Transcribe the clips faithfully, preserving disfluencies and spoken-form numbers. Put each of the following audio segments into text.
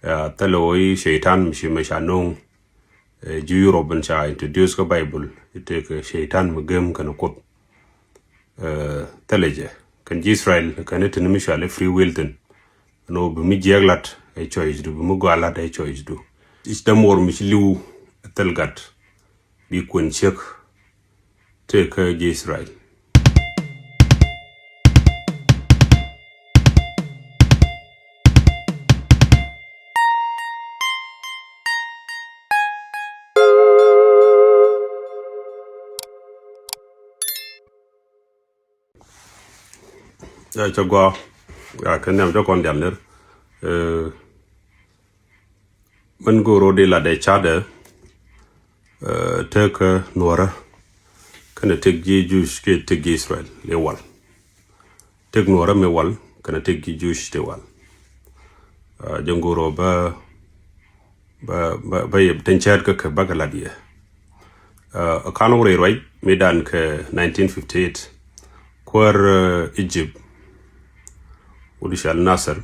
Thilɛ ɣöö i̱ cɛy-tan mi ci mɛ ca no̱o̱ŋ ji̱ Europe in ca introduce kä Bible i̱ tëëkɛ cɛy-tan mi gem kɛnɛ Kuoth. Thilɛ jɛ kɛn ji̱ Israel kɛn i̱ tin mi cɔal i̱ free will thin. Ɛn ɣöö bi mi jiɛɛk lat ɛ choice du, bi mi gɔaa lat ɛ choice du. I̱ dämuɔr mi ci li̱w ɛ thil gat bi kuën ciek tëëkä ji̱ Israel. Ya cɛ gɔaa. Ya kɛ nhiam cɛ kɔn dial ner. Mɛn go̱o̱r rot di la dee ca̱dɛ tëëkä nuɔrä kɛnɛ tëk ji̱ Jewish kiɛ tëk ji̱ Israel li wal. Tëk nuɔrä mi wal kɛnɛ tëk ji̱ Jewish ti wal. Jɛ go̱o̱r rot bä bä bä bä yɛ tin cäät kä kɛ bä kɛ lat yɛ. Ɛ kan wä rɛy ruac mi dan kɛ nineteen fifty eight kuäär Egypt wut cɔal Nasser.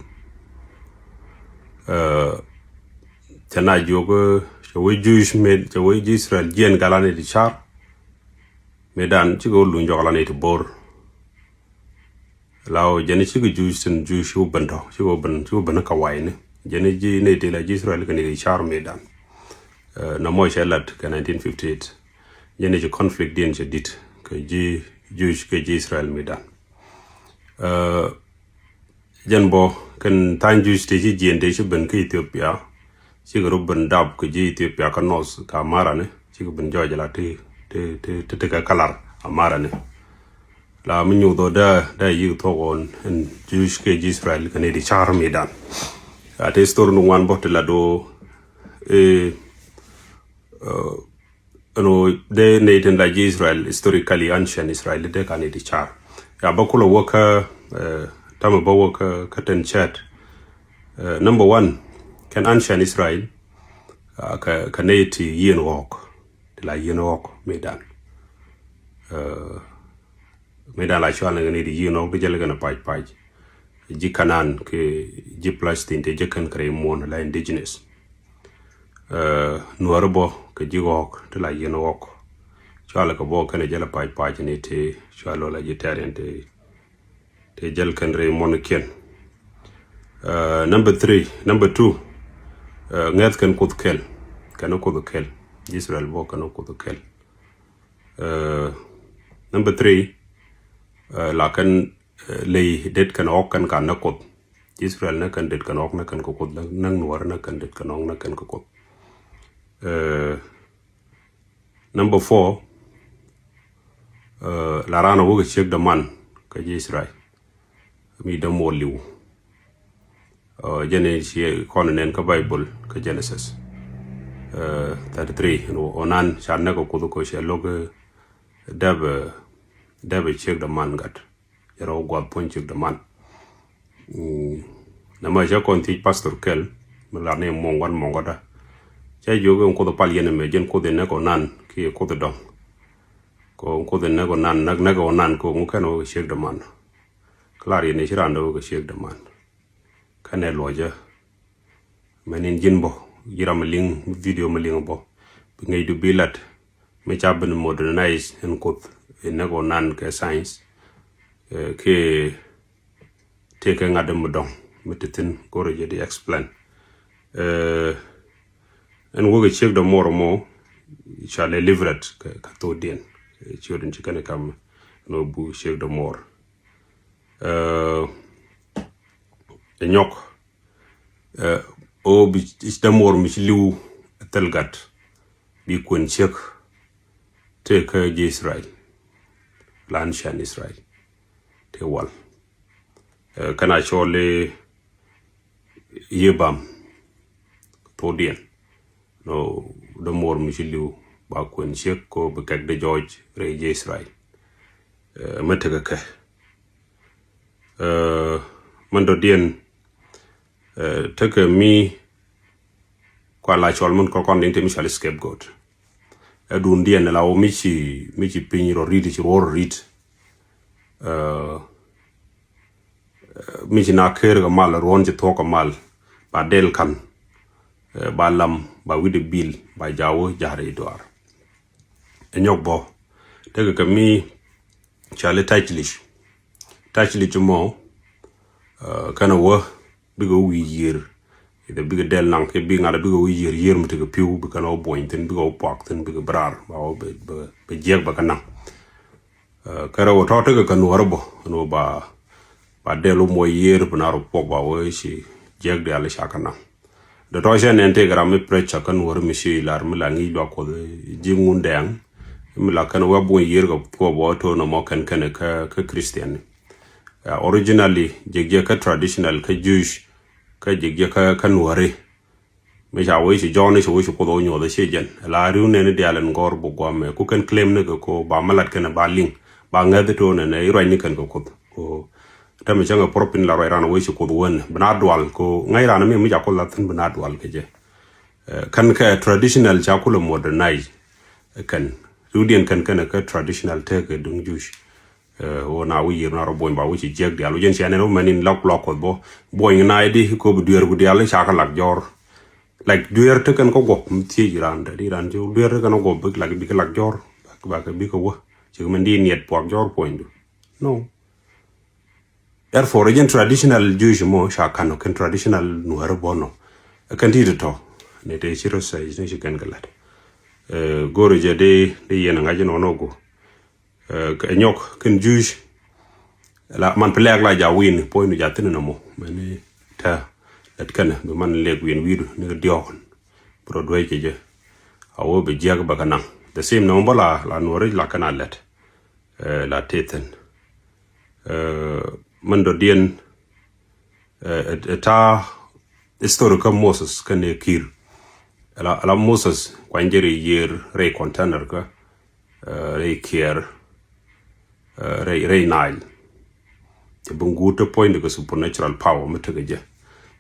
Cɛ na jiök cɛ wee Jewish mɛ cɛ wee ji̱ Israel jiɛn gal ani ti car. Mi dan cikɛ wä luny jɔk gal ani ti bo̱r. La ɣöö jɛn cikɛ Jewish tin Jewish ci wä ben tɔ cikɛ wä ben cikɛ wä ben kä wayni. Jɛn ji̱ nɛy ti la ji̱ Israel kɛ ni ti car mi dan. Nɔmɔ cɛ lat kɛ nineteen fifty eight. Jɛn ci conflict diɛn cɛ dit kɛ ji̱ Jewish kɛ ji̱ Israel mi dan. Jɛn bɔ kɛn tha̱a̱ny Jewish ti ci jiɛn ti ci ben kä Ethiopia. Cikɛ rɔ ben dap kɛ ji̱ Ethiopia kä north kä Amara ni cikɛ ben jɔɔc la ti ti ti ti kɛ kalar Amara ni. La mi nyuth ɔ dee dee yik thuɔk ɣɔn ɛn Jewish kɛ ji̱ Israel kɛ ni ti car mi dan. A ti story ni ŋuan bɔ ti la do. Ɛn ɣöö dee nɛy tin la ji̱ Israel historically ancient Israel dee ka ni ti car. Ya bä kulɛ wä kä tamɛ bä wä kä kä tin cäät. Number one kɛn ancient Israel kɛ kɛ nɛy ti yieen ɣɔɔk ti la yieen ɣɔɔk mi dan. Mi dan la cual ni kɛ ni ti yieen ɣɔɔk ti jɛl kɛn a pac pac. Ji̱ Kanan kɛ ji̱ Palestine ti jɛ kɛn kɛ rɛy muɔ̱ɔ̱n la indigenous. Nuäri bɔ kɛ ji̱ ɣɔɔk ti la yieen ɣɔɔk. Cual kɛ bɔ kɛn a jɛl a pac pac ni ti cual la ji̱ tɛriɛn ti ti jɛl kɛn rɛy muɔ̱ɔ̱n kiɛn. Number three, number two, ŋɛth kɛn Kuoth kɛl kɛn Kuoth kɛl. Israel bɔ kɛn Kuoth kɛl. Number three, la kɛn ley det kɛn ɣɔk kɛn kan nä Kuoth. Israel nä kɛn det kɛn ɣɔk nä kɛn kɛ Kuoth nä nuɔr nä kɛn det kɛn ɣɔk nä kɛn kɛ Kuoth. Number four, la ran a wä kɛ ciek däman kɛ ji̱ Israel. Mi dämuɔr liw. Jɛn ci kɔn nɛn kä Bible kä Genesis thirty three. Onan ca näk kɛ Kuoth kɛ cɛ lo̱k dɛpɛ dɛpɛ ciek däman gat. Jɛ rɔ guath puɔ̱ny ciek däman. Nɛ mɛ cɛ kɔn thiec pastor kɛl mi lat ni muɔŋ wan muɔŋ kä da. Cɛ jiök in Kuoth pal yɛn ɛmɛ jɛn Kuoth in näk Onan kiɛ Kuoth dɔŋ. Kɛ Kuoth in näk Onan näk näk Onan kɛ ŋu kɛn wä kɛ ciek däman. Kɛ lar yɛn i̱ ci raan dee wä kɛ ciek däman. Kɛnɛ luɔcä. Mɛn in ji̱n bɔ ji̱ ram mi liŋ video mi liŋ bɔ bi ŋäcdu bi lat. Mi ca ben modernize in Kuoth in näk Onan kɛ science. Kɛ tëëkɛ ŋa̱t mi dɔ̱ŋ mi ti thi̱n go̱rɛ jɛ di explain. Ɛn wä kɛ ciek dämuɔr mɔ ca lɛ liberate kɛ thokdiɛn. Ciöt in ci kɛn kam ɛn wä bu ciek dämuɔr. Ɛ nyɔk ɛ ɣöö bi dämuɔr mi ci li̱w ɛ thil gat bi kuën ciek tëëkä ji̱ Israel. Lan cian Israel tëë wal. Kɛn a cɔl i̱ Yebam thokdiɛn. Nɔ dämuɔr mi ci li̱w ba kuën ciek kɛ ɣöö bi kɛk dee jɔɔc rɛy ji̱ Israel. Mɛ tekɛ kɛ mɛn dɔ̱diɛn tekɛ mi kua la cɔl mɛn kɔkɔn liŋ te mi cɔl scapegoat. Ɛ dundiɛn la wä mi ci mi ci piny rɔ rit ci ruɔr rit. Mi ci na ker kɛ mal ruɔn ci thuɔk kɛ mal ba del kan Ba lam ba wi̱dɛ bil ba ja̱wä ja̱r i̱ duaar. Ɛ nyɔk bɔ tekɛ kɛ mi cali taclic taclic mɔ. Kɛnɛ wä bikɛ wä wi̱i̱ yiër. Ithɛ bikɛ dɛl naŋ kɛ bi ŋa̱t bikɛ wä yiër yiër mi tekɛ pi̱w bikɛ nɔ wä buɔ̱ny thi̱n bikɛ wä puak thi̱n bikɛ bi raar ba wä bɛ jiɛk bɛ kɛ naŋ. Kɛ rɛw tɔ̱ tekɛ kɛ nuɔ̱ɔ̱rä bä ɛn ɣöö ba ba dɛl wä muɔc yiër bi na rɔ puɔk ba wee ci jiɛk diaal ca kɛ naŋ. Dee tɔ̱ cɛ nɛn tëëkɛ ram mi pressure kä nuɔ̱ɔ̱rä mi ci lar mi la ŋi̱i̱c luak kuɔth ji̱ ŋun dɛɛŋ mi la kɛn wee buɔ̱ny yiër kɛ puɔk bä wä to̱o̱n ɛmɔ kɛn kɛn kä Christian. Originally jiɛk jiɛk kä traditional kä Jewish kä jiɛk jiɛk kä nuɔ̱ɔ̱ri. Mi ca wee ci jɔɔni ci wee ci kuoth wä nyuɔth ci jɛn la riw neni dial in gɔr bu guam mɛ ku kɛn claim ni kɛ ko ba malat kɛn ba liŋ ba ŋɛth to nɛnɛ i ruac ni kɛn kɛ kuoth ko. Tɛmɛ cäŋ ɛ propin la ruac ran wee ci kuoth wän bi na dual ko ŋäc ran mi mi ca kuoth la thin bi na dual kɛ jɛ. Kɛn kɛ traditional ca kulɛ modernize. Kɛn riw diɛn kɛn kɛn kɛ traditional tekɛ duŋ Jewish. Wä na wä yier na rɔ buɔny ba wä ci jiɛk dial wä jɛn cia nɛn wä mɛn in lak lak kuɔth bɔ buɔny na idi ko bi duer ku dial ca ka lak jɔr. Like duer te kɛn kä guɔp mi thiec ran te di ran ci duer te kɛn kä guɔp bik lak bik lak jɔr. Ba bik wä ci mɛn di niet puak jɔr puɔny du. No. Therefore jɛn traditional Jewish mɔ ca kan kɛn traditional nuɛr bɔ nɔ. Kɛn ti tɔ ne te ci rɔ sɛ ne ci kɛn kɛ lat. Goro jɛ de de yɛn ŋac nɔ nɔ go. Ɛ nyɔk kɛn Jewish la man pɛ lɛk la ja win puɔ̱ny nu ja thin nɔmɔ mɛn tɛ lɛt kɛn bi man lɛk win wi̱i̱du ni kɛ diɔ̱ɔ̱kɔn. Bi rɔ duec kɛ jɛ a wä bi jiɛk bɛ kɛ naŋ the same nɔmɔ bä la la nuɔri la kɛn a lɛt. La tethin mɛn dɔ̱diɛn. Ɛ ta̱a̱ history kä Moses kɛnɛ Kiir. Ala Moses kuany jɛ rɛy yiër rɛy container kä rɛy kiɛɛr rɛy Nile. Cɛ bi ŋuut te puɔ̱ny ni kɛ supernatural power mi tekɛ jɛ.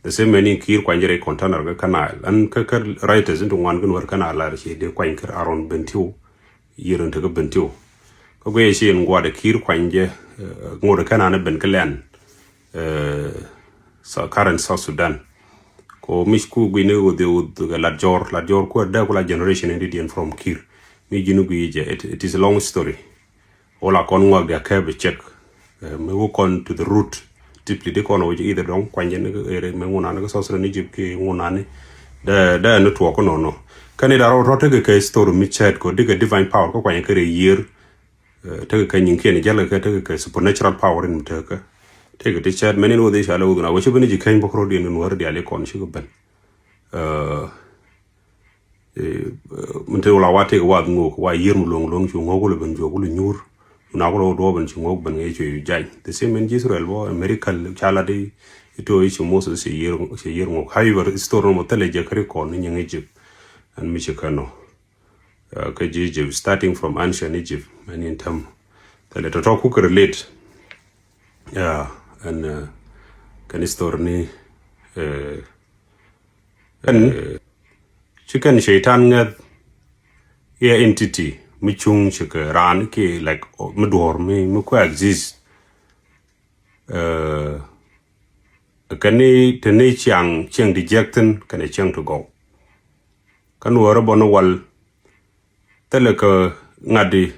The same mɛn in Kiir kuany jɛ rɛy container kä kä Nile ɛn kä kä writers in ti ŋuan kɛ nuɔr kä Nile lar ci dee kuany kɛ Aaron Bentiu. Yiër in tekɛ Bentiu. Kä guiɛ ci in gua̱dɛ Kiir kuany jɛ ŋot ɛ kɛn an ɛ ben kä lɛn. Current South Sudan. Ko mic ku gui̱ni wuth wuth lat jɔr lat jɔr ku dee ku la generation in didiɛn from Kiir. Mi ji̱n gui̱ jɛ it is a long story. Wala kɔn ŋuak dia kɛp check. Mi wä kɔn to the root deeply di kɔn wä jɛ either dɔŋ kuany jɛ ni ere mi ŋunani kä South Sudan Egypt ki ŋunani. Dee dee ni tuɔk kä nɔnɔ. Kɛn ida rɔ rɔ tekɛ kɛ story mi cɛɛt ko dikɛ divine power kä kuany kɛ rɛ yiër. Tekɛ kɛ nyiŋkiɛn jälkɛ kɛ tekɛ kɛ supernatural power in mi tekɛ. Tekɛ ti cɛɛt mɛn in wä dhi ca lɛ wä dhun a wä ci ben ji̱ keny bä kɛ rɔ diɛn in wä rɔ diali kɔn ci kɛ ben. Min te wala wa tek wa ŋok wa yier mi luɔŋ luɔŋ cu ŋok wala ben juɔk wala nyuur. Wuna wala wa duɔ ben cu ŋok ben ŋɛ cu jany the same in Israel bɔ America ca la di. Ito ici Moses ci yier ci yier ŋok however story no mo thele je kari kɔn ni nyɛŋ Egypt. An mi ci kano. Kä ji Egypt starting from ancient Egypt mɛn in tem thele tɔtɔ ku kɛ relate. Ya an kɛn story ni. Ɛn ci kɛn ceitan ŋɛth. Yɛ entity mi cuŋ ci kɛ raan ki like mi duɔr mi mi ku exist. Kɛn ni te ni ciaŋ ciɛŋ ti jiɛk thin kɛn ciɛŋ ti gɔw. Kä nuɔɔrä bɔ ni wal. Thilɛ kɛ ŋa̱tdi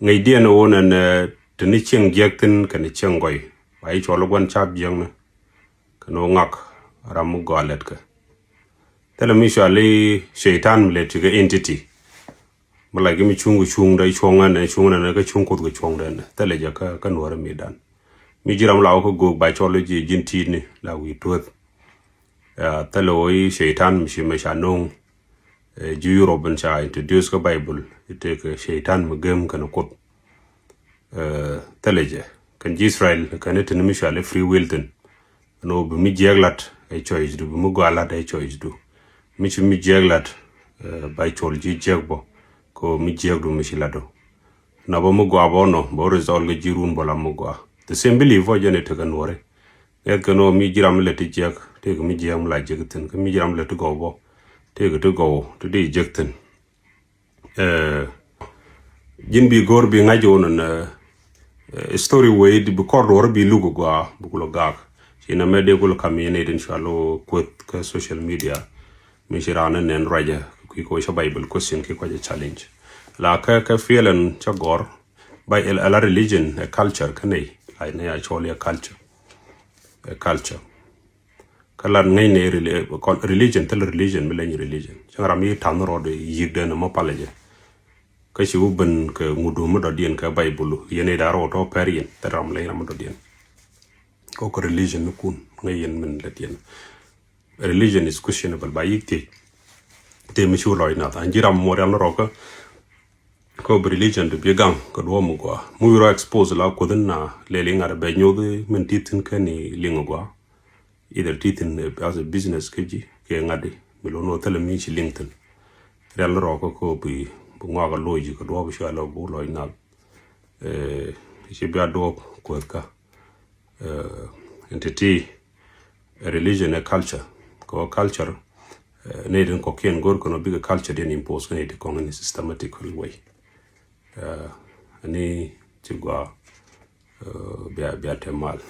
ŋäcdiɛn ɣöö nɛn te ni cieŋ jiäk thi̱n kɛnɛ cieŋ gɔy ba ci cɔl i̱ gua̱n ca̱p jiäkni. Kɛn ɣöö ŋak ram mi gɔaa lɛtkɛ. Thilɛ mi cɔal i̱ ceitan mi lɛ ti kɛ entity. Mi lac kɛ mi cuŋ kɛ cuŋdɛ cuɔ̱ŋ ɛn ɛ cuŋ ɛn ɛ kɛ cuŋ kuoth kɛ cuɔ̱ŋdɛ ɛn thilɛ jɛ kä nuɔ̱ɔ̱rä mi dan. Mi ji̱ ram la wä kä göök ba cɔl i̱ ji̱ ji̱n ti̱i̱tni la wi̱i̱ tuäth. Thilɛ ɣöö i̱ ceitan mi ci mɛ ca no̱o̱ŋ. Ji̱ Europe in ca introduce kä Bible i̱ tëëkɛ ceitan mi gem kɛnɛ kuoth. Thilɛ jɛ kɛn ji̱ Israel kɛn i̱ tini mi cual i̱ free will thin. Ɛn ɣöö bi mi jiɛɛk lat ɛ choice du, bi mi gɔaa lat ɛ choice du. Mi ci mi jiɛɛk lat ba col ji̱ jiɛɛk bɔ kɛ ɣöö mi jiɛɛk du mi ci lat du. Na bä mi gɔaa bä nɔ bä result kɛ ji̱ run bä la mi gɔaa. The same belief bä jɛn i̱ tekɛ nuɔri. Ŋɛth kɛ nɔ mi ji̱ ram mi lɛ ti jiɛk tëëkɛ mi jiɛk mi la jiɛk thi̱n kä mi ji̱ ram mi lɛ ti gɔw bɔ tëëkɛ ti gɔw ti di jiɛk thi̱n. Ji̱n bi go̱r bi ŋa̱c wun ɛn story wee di bi kɔr duɔr bi luk gɔaa bi kulɛ gak. Ci nɛ mɛ dee kulɛ kam yɛn itin cual wä kueth kä social media. Mi ci raan ni nɛn ruacɛ ki kɔ cä Bible question ki kɔ cä challenge. La kɛ kɛ feeling cä gɔr ba ala religion ɛ culture kä nɛy. Like nɛy actually a culture. A culture. Kä lat ŋäcnɛ religion thil religion mi leny religion cä ram yi ta̱n rɔɔd yik den mɔ palɛ jɛ. Kä ci wä ben kɛ ŋut duun mi dɔ̱diɛn kɛ Bible yɛn i̱ da̱r wä tɔ pɛr yɛn thil ram leny ram mi dɔ̱diɛn. Kɔ kɛ religion ni kun ŋäc yɛn min lɛ tiɛn. Religion is questionable ba yik thiec. Te mi ci wä lɔc nath an ji̱ ram mɔ rial ni rɔkä. Kɔ bi religion di bi gaŋ kɛ duɔ̱ɔ̱p mi gɔaa mi wi̱i̱ rɔ expose la kuoth in na lɛl iŋa̱t bɛ nyoth min ti thin kä ni liŋ gɔaa. Either ti thin as a business kä ji̱ kɛ ŋa̱t di mi lo̱n wä thilɛ mi ci liŋ thin. Rial ni rɔkä kɔ bi bi ŋɔak a lo̱c kɛ duɔ̱ɔ̱p ci a lɔ bi wä lɔc nath. Ci bi a duɔ̱ɔ̱p kuoth kä. Ɛn ti ti religion ɛ culture kɛ wä culture. Ni din kɔkiɛn go̱r kɛn wä bikɛ culture diɛn impose kɛn iti kɔŋ in a systematical way. Ani ci gua bia bia te mal.